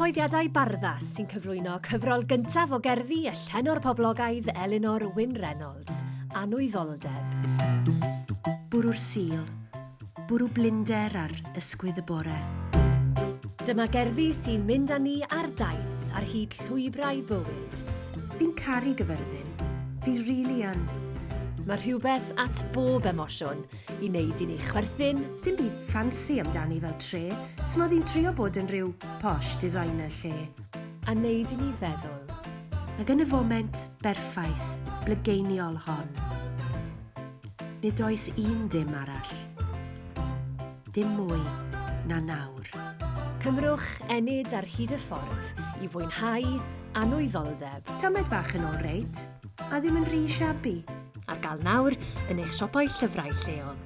Cyhoeddiadau Barddas sy'n cyflwyno cyfrol gyntaf o gerddi y llenor poblogaidd Elinor Wyn Reynolds, Anwyddoldeb. Bwrw'r Sul, bwrw blinder ar ysgwydd y bore. Dyma gerddi sy'n mynd â ni ar daith ar hyd llwybrau bywyd. Fi'n caru Gyfyrddin, fi rili yn. Mae rhywbeth at bob emosiwn, i wneud i ni chwerthin. Sdim byd ffansi amdani fel tre, s'modd hi'n trio bod yn rhyw posh designer lle. A wneud i ni feddwl. Ac yn y foment berffaith, blygeiniol hon, nid oes un dim arall. Dim mwy na nawr. Cymrwch ennyd ar hyd y ffordd i fwynhau anwyddoldeb. Tamed bach yn ôl reit, a ddim yn rhy shabby. Ar gael nawr yn eich siopau llyfrau lleol.